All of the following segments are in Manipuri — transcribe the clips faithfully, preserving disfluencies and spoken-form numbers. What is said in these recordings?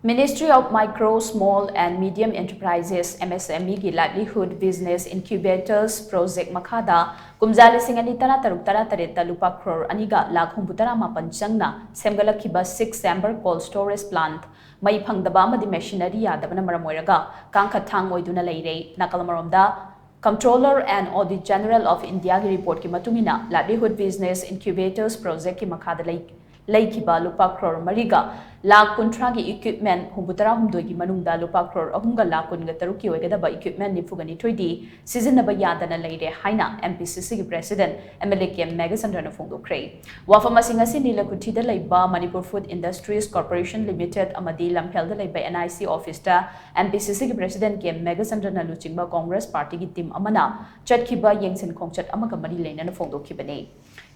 Ministry of Micro, Small and Medium Enterprises, M S M E ꯒꯤ Livelihood Business Incubators Project ꯃꯈꯥꯗ ꯀꯨꯝꯖꯥ ꯂꯤꯁꯤꯡ ꯑꯅꯤ ꯇꯔꯥ ꯇꯔꯨꯛ ꯇꯔꯥ ꯇꯔꯦꯠꯇ ꯂꯨꯄꯥ ꯀ꯭ꯔꯣꯔ ꯑꯅꯤꯒ ꯂꯥꯈ ꯍꯨꯝꯐꯨ ꯇꯔꯥ ꯃꯥꯄꯟ ꯆꯪꯅ ꯁꯦꯝꯒꯠꯂꯛꯈꯤꯕ six chamber cold storage plant ꯃꯩ ꯐꯪꯗꯕ ꯑꯃꯗꯤ machinery ꯌꯥꯗꯕꯅ ꯃꯔꯝ ꯑꯣꯏꯔꯒ ꯀꯥꯡꯈꯠ ꯊꯥꯡ ꯑꯣꯏꯗꯨꯅ ꯂꯩꯔꯦ꯫ ꯅꯥꯀꯜ ꯑꯃꯔꯣꯝꯗ, Comptroller and Auditor General of India ꯒꯤ report ꯀꯤ ꯃꯇꯨꯡ ꯏꯟꯅ, Livelihood Business Incubators Project ꯀꯤ ꯃꯈꯥꯗ ꯂꯩ-, ꯂꯩꯈꯤꯕ ꯂꯨꯄꯥ ꯀ꯭ꯔꯣꯔ ꯃꯔꯤꯒ ꯂꯥꯈ ꯀꯨꯟꯊ꯭ꯔꯥꯒꯤ equipment ꯍꯨꯝꯐꯨ ꯇꯔꯥ ꯍꯨꯝꯗꯣꯏꯒꯤ ꯃꯅꯨꯡꯗ ꯂꯨꯄꯥ ꯀ꯭ꯔꯣꯔ ꯑꯍꯨꯝꯒ ꯂꯥꯈ ꯀꯨꯟꯒ ꯇꯔꯨꯛꯀꯤ ꯑꯣꯏꯒꯗꯕ equipment ꯅꯤꯐꯨꯒ ꯅꯤꯊꯣꯏꯗꯤ ꯁꯤꯖꯤꯟꯅꯕ ꯌꯥꯗꯅ ꯂꯩꯔꯦ ꯍꯥꯏꯅ M P C C ꯒꯤ President M L A ꯀꯦ ꯃꯦꯘꯆꯟꯗ꯭ꯔꯅ ꯐꯣꯡꯗꯣꯛꯈ꯭ꯔꯦ꯫ ꯋꯥꯐꯝ ꯑꯁꯤ ꯉꯁꯤ ꯅꯤꯂꯀꯨꯊꯤꯗ ꯂꯩꯕ Manipur Food Industries Corporation Limited ꯑꯃꯗꯤ ꯂꯝꯐꯦꯜꯗ ꯂꯩꯕ N I C office ꯇ M P C C ꯒꯤ President ꯀꯦ ꯃꯦꯘꯆꯟꯗ꯭ꯔꯅ ꯂꯨꯆꯤꯡꯕ Congress Party ꯒꯤ team ꯑꯃꯅ ꯆꯠꯈꯤꯕ ꯌꯦꯡꯁꯤꯟ ꯈꯣꯡꯆꯠ ꯑꯃꯒ ꯃꯔꯤ ꯂꯩꯅꯅ ꯐꯣꯡꯗꯣꯛꯈꯤꯕꯅꯤ꯫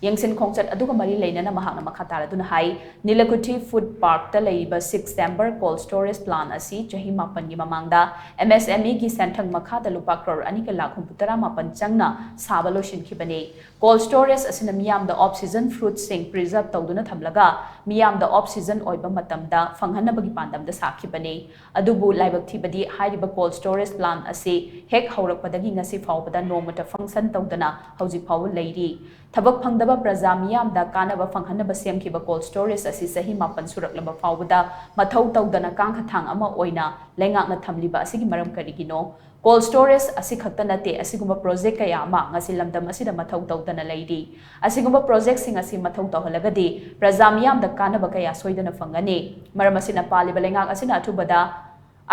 ꯌꯦꯡꯁꯤꯟ ꯈꯣꯡꯆꯠ ꯑꯗꯨꯒ ꯃꯔꯤ ꯂꯩꯅꯅ ꯃꯍꯥꯛꯅ ꯃꯈꯥ ꯇꯥꯔꯗꯨꯅ ꯍꯥꯏ, ꯅꯤꯂꯀꯨꯊꯤ Food Park ꯇ ꯂꯩꯔꯤꯕ six chamber cold storage plant ꯑꯁꯤ ꯆꯍꯤ ꯃꯥꯄꯟꯒꯤ ꯃꯃꯥꯡꯗ M S M E ꯒꯤ ꯁꯦꯟꯊꯪ ꯃꯈꯥꯗ ꯂꯨꯄꯥ ꯀ꯭ꯔꯣꯔ ꯑꯅꯤꯒ ꯂꯥꯈ ꯍꯨꯝꯐꯨ ꯇꯔꯥ ꯃꯥꯄꯟ ꯆꯪꯅ ꯁꯥꯕ ꯂꯣꯏꯁꯤꯟꯈꯤꯕꯅꯤ꯫ Cold storage ꯑꯁꯤꯅ ꯃꯤꯌꯥꯝꯗ off season fruit ꯁꯤꯡ preserve ꯇꯧꯗꯨꯅ ꯊꯝꯂꯒ ꯃꯤꯌꯥꯝꯗ off season ꯑꯣꯏꯕ ꯃꯇꯝꯗ ꯐꯪꯍꯟꯅꯕꯒꯤ ꯄꯥꯟꯗꯝꯗ ꯁꯥꯈꯤꯕꯅꯤ꯫ ꯑꯗꯨꯕꯨ ꯂꯥꯏꯕꯛ ꯊꯤꯕꯗꯤ ꯍꯥꯏꯔꯤꯕ cold storage plant ꯑꯁꯤ ꯍꯦꯛ ꯍꯧꯔꯛꯄꯗꯒꯤ ꯉꯁꯤ ꯐꯥꯎꯕꯗ ꯅꯣꯡꯃꯇ function ꯇꯧꯗꯅ ꯍꯧꯖꯤꯛ ꯐꯥꯎꯕ ꯂꯩꯔꯤ꯫ ꯊꯕꯛ ꯐꯪꯗꯕ ꯄ꯭ꯔꯖꯥ ꯃꯤꯌꯥꯝꯗ ꯀꯥꯟꯅꯕ ꯐꯪꯍꯟꯅꯕ ꯁꯦꯝꯈꯤꯕ cold storage ꯑꯁꯤ ꯆꯍꯤ ꯃꯥꯄꯟ ꯁꯨꯔꯛꯂꯕ ꯐꯥꯎꯕꯗ ꯃꯊꯧ ꯇꯧꯗꯅ ꯀꯥꯡꯈꯊꯥꯡ ꯑꯃ ꯑꯣꯏꯅ ꯂꯩꯉꯥꯛꯅ ꯊꯝꯂꯤꯕ ꯑꯁꯤꯒꯤ ꯃꯔꯝ ꯀꯔꯤꯒꯤꯅꯣ? Cold storage ꯑꯁꯤ ꯈꯛꯇ ꯅꯠꯇꯦ, ꯑꯁꯤꯒꯨꯝꯕ project ꯀꯌꯥ ꯑꯃ ꯉꯁꯤ ꯂꯝꯗꯝ ꯑꯁꯤꯗ ꯃꯊꯧ ꯇꯧꯗꯅ ꯂꯩꯔꯤ꯫ ꯑꯁꯤꯒꯨꯝꯕ project ꯁꯤꯡ ꯑꯁꯤ ꯃꯊꯧ ꯇꯧꯍꯜꯂꯒꯗꯤ ꯄ꯭ꯔꯖꯥ ꯃꯤꯌꯥꯝꯗ ꯀꯥꯟꯅꯕ ꯀꯌꯥ ꯁꯣꯏꯗꯅ ꯐꯪꯒꯅꯤ꯫ ꯃꯔꯝ ꯑꯁꯤꯅ ꯄꯥꯜꯂꯤꯕ ꯂꯩꯉꯥꯛ ꯑꯁꯤꯅ ꯑꯊꯨꯕꯗ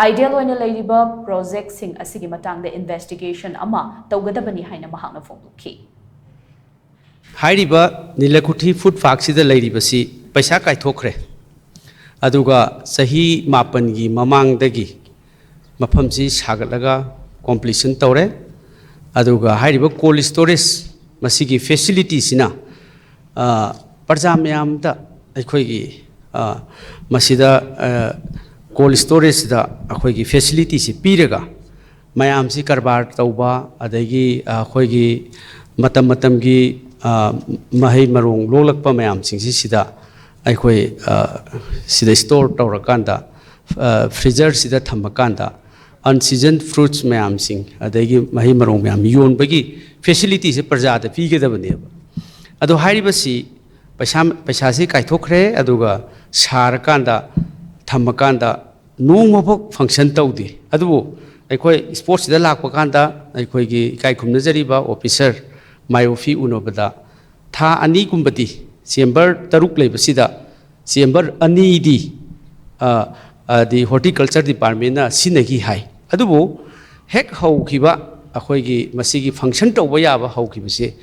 idle ꯑꯣꯏꯅ ꯂꯩꯔꯤꯕ project ꯁꯤꯡ ꯑꯁꯤꯒꯤ ꯃꯇꯥꯡꯗ investigation ꯑꯃ ꯇꯧꯒꯗꯕꯅꯤ ꯍꯥꯏꯅ ꯃꯍꯥꯛꯅ ꯐꯣꯡꯗꯣꯛꯈꯤ꯫ ꯍꯥꯏꯔꯤꯕ ꯅꯤꯂꯀꯨꯊꯤ Food Park ꯁꯤꯗ ꯂꯩꯔꯤꯕꯁꯤ ꯄꯩꯁꯥ ꯀꯥꯏꯊꯣꯛꯈ꯭ꯔꯦ, ꯑꯗꯨꯒ ꯆꯍꯤ ꯃꯥꯄꯟꯒꯤ ꯃꯃꯥꯡꯗꯒꯤ ꯃꯐꯝꯁꯤ ꯁꯥꯒꯠꯂꯒ completion ꯇꯧꯔꯦ꯫ ꯑꯗꯨꯒ ꯍꯥꯏꯔꯤꯕ cold storage ꯃꯁꯤꯒꯤ facility ꯁꯤꯅ, ꯑ, ꯄ꯭ꯔꯖꯥ ꯃꯌꯥꯝꯗ ꯑꯩꯈꯣꯏꯒꯤ, ꯑ, ꯃꯁꯤꯗ, ꯑ, cold storage ꯁꯤꯗ ꯑꯩꯈꯣꯏꯒꯤ facility ꯁꯤ ꯄꯤꯔꯒ ꯃꯌꯥꯝꯁꯤ ꯀꯔꯕꯥꯔ ꯇꯧꯕ, ꯑꯗꯒꯤ, ꯑ, ꯑꯩꯈꯣꯏꯒꯤ ꯃꯇꯝ ꯃꯇꯝꯒꯤ, ꯑ, ꯃꯍꯩ ꯃꯔꯣꯡ ꯂꯣꯛꯂꯛꯄ ꯃꯌꯥꯝꯁꯤꯡꯁꯤ ꯁꯤꯗ ꯑꯩꯈꯣꯏ, ꯑ, ꯁꯤꯗ store ꯇꯧꯔꯀꯥꯟꯗ ꯐ꯭ꯔꯤꯖꯔꯁꯤꯗ ꯊꯝꯃꯀꯥꯟꯗ ꯑꯟꯁꯤꯖꯟ ꯐ꯭ꯔꯨꯠꯁ ꯃꯌꯥꯝꯁꯤꯡ, ꯑꯗꯒꯤ ꯃꯍꯩ ꯃꯔꯣꯡ ꯃꯌꯥꯝ ꯌꯣꯟꯕꯒꯤ ꯐꯦꯁꯤꯂꯤꯇꯤꯁꯦ ꯄ꯭ꯔꯖꯥꯗ ꯄꯤꯒꯗꯕꯅꯦꯕ꯫ ꯑꯗꯣ ꯍꯥꯏꯔꯤꯕꯁꯤ ꯄꯩꯁꯥ, ꯄꯩꯁꯥꯁꯤ ꯀꯥꯏꯊꯣꯛꯈ꯭ꯔꯦ, ꯑꯗꯨꯒ ꯁꯥꯔꯀꯥꯟꯗ, ꯊꯝꯃꯀꯥꯟꯗ ꯅꯣꯡꯃꯐꯥꯎ ꯐꯪꯁꯟ ꯇꯧꯗꯦ꯫ ꯑꯗꯨꯕꯨ ꯑꯩꯈꯣꯏ ꯁ꯭ꯄꯣꯔꯠꯁꯤꯗ ꯂꯥꯛꯄ ꯀꯥꯟꯗ ꯑꯩꯈꯣꯏꯒꯤ ꯏꯀꯥꯏ ꯈꯨꯝꯅꯖꯔꯤꯕ ꯑꯣꯐꯤꯁꯔ ꯃꯥꯏ ꯑꯣꯐꯤ ꯎꯅꯕꯗ ꯊꯥ ꯑꯅꯤꯒꯨꯝꯕꯗꯤ, ꯆꯦꯝꯕꯔ ꯇꯔꯨꯛ ꯂꯩꯕꯁꯤꯗ ꯆꯦꯝꯕꯔ ꯑꯅꯤꯗꯤ, ꯑ, ꯑꯗꯤ ꯍꯣꯔꯇꯤꯀꯜꯆꯔ ꯗꯤꯄꯥꯔꯠꯃꯦꯟꯅ ꯁꯤꯖꯤꯟꯅꯈꯤ ꯍꯥꯏ꯫ ꯑꯗꯨꯕꯨ ꯍꯦꯛ ꯍꯧꯈꯤꯕ, ꯑꯩꯈꯣꯏꯒꯤ ꯃꯁꯤꯒꯤ ꯐꯪꯁꯟ ꯇꯧꯕ ꯌꯥꯕ ꯍꯧꯈꯤꯕꯁꯦ,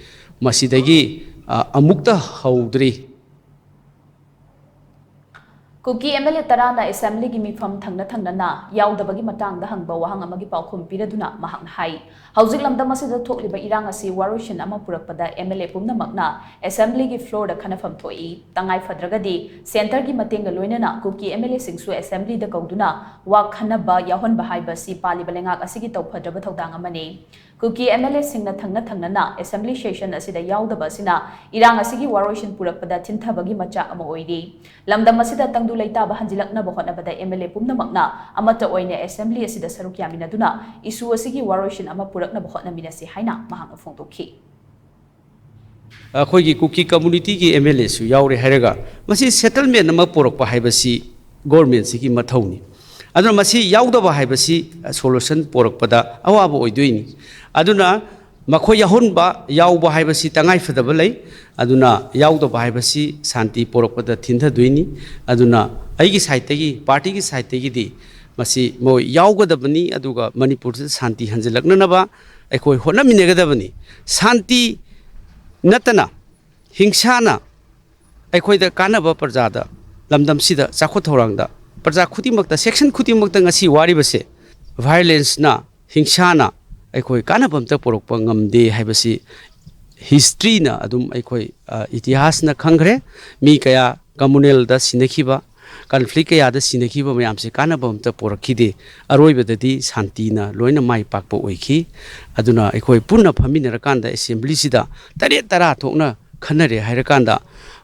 ꯃꯁꯤꯗꯒꯤ, ꯑ, ꯑꯃꯨꯛꯇ ꯍꯧꯗ꯭ꯔꯤ꯫ ꯀꯨꯀꯤ ꯑꯦꯝ ꯑꯦꯜ ꯑꯦ ꯇꯔꯥꯅ ꯑꯦꯁꯦꯝꯕ꯭ꯂꯤꯒꯤ ꯃꯤꯐꯝ ꯊꯪꯅ ꯊꯪꯅꯅ ꯌꯥꯎꯗꯕꯒꯤ ꯃꯇꯥꯡꯗ ꯍꯪꯕ ꯋꯥꯍꯪ ꯑꯃꯒꯤ ꯄꯥꯎꯈꯨꯝ ꯄꯤꯔꯗꯨꯅ ꯃꯍꯥꯛꯅ ꯍꯥꯏ, ꯍꯧꯖꯤꯛ ꯂꯝꯗꯝ ꯑꯁꯤꯗ ꯊꯣꯛꯂꯤꯕ ꯏꯔꯥꯡ ꯑꯁꯤ ꯋꯥꯔꯣꯏꯁꯤꯟ ꯑꯃ ꯄꯨꯔꯛꯄꯗ ꯑꯦꯝ ꯑꯦꯜ ꯑꯦ ꯄꯨꯝꯅꯃꯛꯅ ꯑꯦꯁꯦꯝꯕ꯭ꯂꯤꯒꯤ ꯐ꯭ꯂꯣꯔꯗ ꯈꯟꯅꯐꯝ ꯊꯣꯛꯏ꯫ ꯇꯉꯥꯏ ꯐꯗ꯭ꯔꯒꯗꯤ ꯁꯦꯟꯇꯔꯒꯤ ꯃꯇꯦꯡꯒ ꯂꯣꯏꯅꯅ ꯀꯨꯀꯤ ꯑꯦꯝ ꯑꯦꯜ ꯑꯦꯁꯤꯡꯁꯨ ꯑꯦꯁꯦꯝꯕ꯭ꯂꯤꯗ ꯀꯧꯗꯨꯅ ꯋꯥ ꯈꯟꯅꯕ ꯌꯥꯎꯍꯟꯕ ꯍꯥꯏꯕꯁꯤ ꯄꯥꯜꯂꯤꯕ ꯂꯩꯉꯥꯛ ꯑꯁꯤꯒꯤ ꯇꯧꯐꯗ꯭ꯔꯕ ꯊꯧꯗꯥꯡ ꯑꯃꯅꯤ꯫ ꯀꯨꯀꯤ ꯑꯦꯝ ꯑꯦꯜ ꯑꯦꯁꯤꯡꯅ ꯊꯪꯅ ꯊꯪꯅꯅ ꯑꯦꯁꯦꯝꯕ꯭ꯂꯤ ꯁꯦꯁꯟ ꯑꯁꯤꯗ ꯌꯥꯎꯗꯕ ꯑꯁꯤꯅ ꯏꯔꯥꯡ ꯑꯁꯤꯒꯤ ꯋꯥꯔꯣꯏꯁꯤꯟ ꯄꯨꯔꯛꯄꯗ ꯊꯤꯟꯊꯕꯒꯤ ꯃꯆꯥꯛ ꯑꯃ ꯑꯣꯏꯔꯤ꯫ ꯂꯝꯗꯝ ꯑꯁꯤꯗ ꯇꯪꯗꯨ ꯂꯩꯇꯥꯕ ꯍꯟꯖꯤꯜꯂꯛꯅꯕ ꯍꯣꯠꯅꯕꯗ ꯑꯦꯝ ꯑꯦꯜ ꯑꯦ ꯄꯨꯝꯅꯃꯛꯅ ꯑꯃꯠꯇ ꯑꯣꯏꯅ ꯑꯦꯁꯦꯝꯕ꯭ꯂꯤ ꯑꯁꯤꯗ ꯁꯔꯨꯛ ꯌꯥꯃꯤꯟꯅꯗꯨꯅ ꯏꯁꯨ ꯑꯁꯤꯒꯤ ꯋꯥꯔꯣꯏꯁꯤꯟ ꯑꯃ ꯄꯨꯔꯛꯅꯕ ꯍꯣꯠꯅꯃꯤꯟꯅꯁꯤ ꯍꯥꯏꯅ ꯃꯍꯥꯛꯅ ꯐꯣꯡꯗꯣꯛꯈꯤ꯫ ꯑꯩꯈꯣꯏꯒꯤ ꯀꯨꯀꯤ ꯀꯝꯃꯨꯅꯤꯇꯤꯒꯤ ꯑꯦꯝ ꯑꯦꯜ ꯑꯦꯁꯨ ꯌꯥꯎꯔꯦ ꯍꯥꯏꯔꯒ, ꯃꯁꯤ ꯁꯦꯇꯜꯃꯦꯟ ꯑꯃ ꯄꯨꯔꯛꯄ ꯍꯥꯏꯕꯁꯤ ꯒꯣꯔꯃꯦꯟꯁꯤꯒꯤ ꯃꯊꯧꯅꯤ꯫ ꯑꯗꯨꯅ ꯃꯁꯤ ꯌꯥꯎꯗꯕ ꯍꯥꯏꯕꯁꯤ ꯁꯣꯂꯨꯁꯟ ꯄꯨꯔꯛꯄꯗ ꯑꯋꯥꯕ ꯑꯣꯏꯗꯣꯏꯅꯤ꯫ ꯑꯗꯨꯅ ꯃꯈꯣꯏ ꯌꯥꯎꯍꯟꯕ, ꯌꯥꯎꯕ ꯍꯥꯏꯕꯁꯤ ꯇꯉꯥꯏꯐꯗꯕ ꯂꯩ꯫ ꯑꯗꯨꯅ ꯌꯥꯎꯗꯕ ꯍꯥꯏꯕꯁꯤ ꯁꯥꯟꯇꯤ ꯄꯨꯔꯛꯄꯗ ꯊꯤꯟꯊꯗꯣꯏꯅꯤ꯫ ꯑꯗꯨꯅ ꯑꯩꯒꯤ ꯁꯥꯏꯠꯇꯒꯤ, ꯄꯥꯔꯇꯤꯒꯤ ꯁꯥꯏꯠꯇꯒꯤꯗꯤ ꯃꯁꯤ ꯃꯣꯏ ꯌꯥꯎꯒꯗꯕꯅꯤ, ꯑꯗꯨꯒ ꯃꯅꯤꯄꯨꯔꯁꯤꯗ ꯁꯥꯟꯇꯤ ꯍꯟꯖꯤꯜꯂꯛꯅꯅꯕ ꯑꯩꯈꯣꯏ ꯍꯣꯠꯅꯃꯤꯟꯅꯒꯗꯕꯅꯤ꯫ ꯁꯥꯟꯇꯤ ꯅꯠꯇꯅ ꯍꯤꯡꯁꯥꯅ ꯑꯩꯈꯣꯏꯗ ꯀꯥꯟꯅꯕ, ꯄ꯭ꯔꯖꯥꯗ, ꯂꯝꯗꯝꯁꯤꯗ ꯆꯥꯎꯈꯠ ꯊꯧꯔꯥꯡꯗ, ꯄ꯭ꯔꯖꯥ ꯈꯨꯗꯤꯡꯃꯛꯇ, ꯁꯦꯛꯁꯟ ꯈꯨꯗꯤꯡꯃꯛꯇ ꯉꯁꯤ ꯋꯥꯔꯤꯕꯁꯦ ꯚꯥꯏꯑꯣꯂꯦꯟꯁꯅ, ꯍꯤꯡꯁꯥꯅ ꯑꯩꯈꯣꯏ ꯀꯥꯟꯅꯕ ꯑꯝꯇ ꯄꯨꯔꯛꯄ ꯉꯝꯗꯦ ꯍꯥꯏꯕꯁꯤ ꯍꯤꯁꯇ꯭ꯔꯤꯅ ꯑꯗꯨꯝ ꯑꯩꯈꯣꯏ, ꯑ, ꯏꯇꯤꯍꯥꯁꯅ ꯈꯪꯈ꯭ꯔꯦ꯫ ꯃꯤ ꯀꯌꯥ ꯀꯝꯃꯨꯅꯦꯜꯗ ꯁꯤꯅꯈꯤꯕ, ꯀꯟꯐ꯭ꯂꯤꯛ ꯀꯌꯥꯗ ꯁꯤꯅꯈꯤꯕ ꯃꯌꯥꯝꯁꯦ ꯀꯥꯟꯅꯕ ꯑꯝꯇ ꯄꯨꯔꯛꯈꯤꯗꯦ꯫ ꯑꯔꯣꯏꯕꯗꯗꯤ ꯁꯥꯟꯇꯤꯅ ꯂꯣꯏꯅ ꯃꯥꯏ ꯄꯥꯛꯄ ꯑꯣꯏꯈꯤ꯫ ꯑꯗꯨꯅ ꯑꯩꯈꯣꯏ ꯄꯨꯟꯅ ꯐꯝꯃꯤꯟꯅꯔꯀꯥꯟꯗ ꯑꯦꯁꯦꯝꯕ꯭ꯂꯤꯁꯤꯗ ꯇꯔꯦꯠ ꯇꯔꯥ ꯊꯣꯛꯅ ꯈꯟꯅꯔꯦ ꯍꯥꯏꯔꯀꯥꯟꯗ,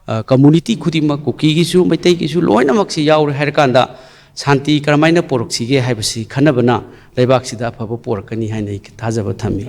ꯑ, ꯀꯝꯃꯨꯅꯤꯇꯤ ꯈꯨꯗꯤꯡꯃꯛ, ꯀꯨꯀꯤꯒꯤꯁꯨ, ꯃꯩꯇꯩꯒꯤꯁꯨ, ꯂꯣꯏꯅꯃꯛꯁꯤ ꯌꯥꯎꯔꯦ ꯍꯥꯏꯔꯀꯥꯟꯗ, ꯁꯥꯟꯇꯤ ꯀꯔꯝꯍꯥꯏꯅ ꯄꯣꯔꯛꯁꯤꯒꯦ ꯍꯥꯏꯕꯁꯤ ꯈꯟꯅꯕꯅ ꯂꯩꯕꯥꯛꯁꯤꯗ ꯑꯐꯕ ꯄꯣꯔꯛꯀꯅꯤ ꯍꯥꯏꯅ ꯑꯩ ꯊꯥꯖꯕ ꯊꯝꯃꯤ꯫